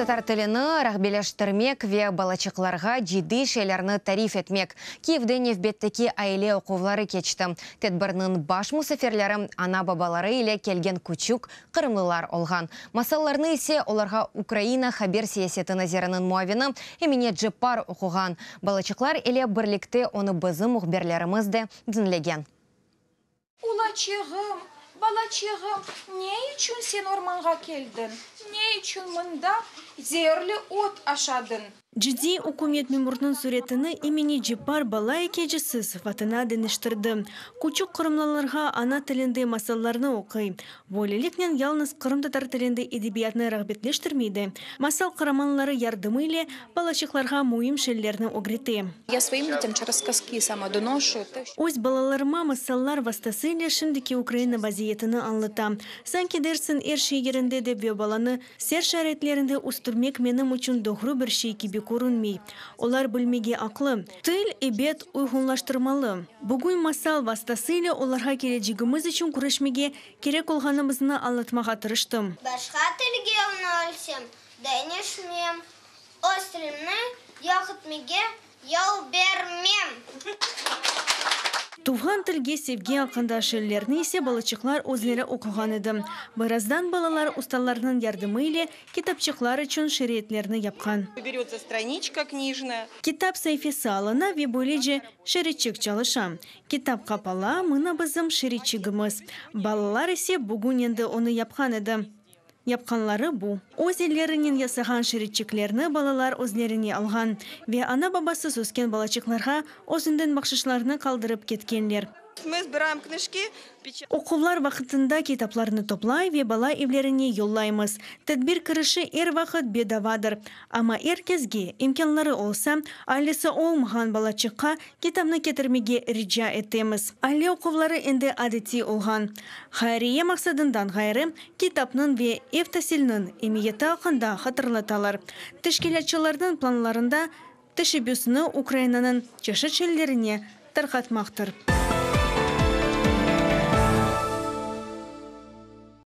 Qırımtatar tilini rağbeleştirmek ve balaçıqlarğa ciddiy şeylerni tarif etmek, Kiyevde nevbetteki aile oquvları keçti. Tedbirniñ baş musafirleri ana-babaları ile kelgen küçük qırımlılar olğan. Masallarnı ise olarğa Ukraina haber siyaseti naziriniñ muavini Emine Ceppar oquğan. Balaçıqlar ile birlikte onı bizim mühbirlerimiz de diñlegen. Ulaçığım, balaçığım, ne içün sen ormanğa keldiñ, ne içün mında zeerli ot aşadıñ? Ciddiy ükümet memurnıñ süretini Emine Ceppar bala ikâyecisi sıfatına deñiştirdi. Küçük qırımlılarğa ana tilinde masallarnı oquy. Böyleliknen yalnız qırımtatar tilinde edebiyatnı rağbetleştirmey de, masal qaramanları yardımı ile balaçıqlarğa müim şeylerni ögrete. Ya svoim detyam çerez skazki sama donoşu te, şço. Öz balalarıma masallar vastası ile şimdiki Ukraina vaziyetini añlatam. Sanki dersiñ er şey yerinde dep ve balanı Ser şaraitlerinde östürmek menim içün doğru bir şey kibi körünmey. Olar bilmege aqlı. Til, ebet, uyğunlaştırmalı. Bugün masal vastası ile olarğa kelecegimiz içün küreşmege kerek olğanımıznı añlatmağa tırıştım. Başqa tilge yönelsem, deñişmem, öz tilimni yoq etmege Yol bermem! Tuvğan tilge sevgi aqqında şiirlerni ise balaçıqlar özleri oquğan edi. Birazdan balalar ustalarnıñ yardımı ile kitapçıqlar içün şeritlerni yapqan. Berется straniçka knijnaya. Kitap saifesi alına ve böylece şeritçik çalışa. Kitap qapala, mına bizim şeritçigimiz. Balalar ise bugün endi onı yapqan edi. Yapqanları bu. Öz ellerinen yasağan şeritçiklerni balalar özlerine alğan ve ana-babasız ösken balaçıqlarğa özünden bahşışlarnı qaldırıp ketkenler. Mı zbiraem knıjki, Oquvlar vaqtında kitaplarnı toplay ve bala evlerine yollaymız. Tedbir kirişi er vaqıt bedavadır. Amma er kesge, imkânları olsa, ailesi olmağan balaçıqqa Kitapnı ketirmege rica etemiz. Aile oquvları endi adetiy olğan. Hayriye maqsadından ğayrı, kitapnıñ ve ev tasiliniñ emiyeti aqqında hatırlatalar. Teşkilâtçılarnıñ planlarında teşebbüsni Ukrainanıñ çeşit şeerlerine tarqatmaqtır.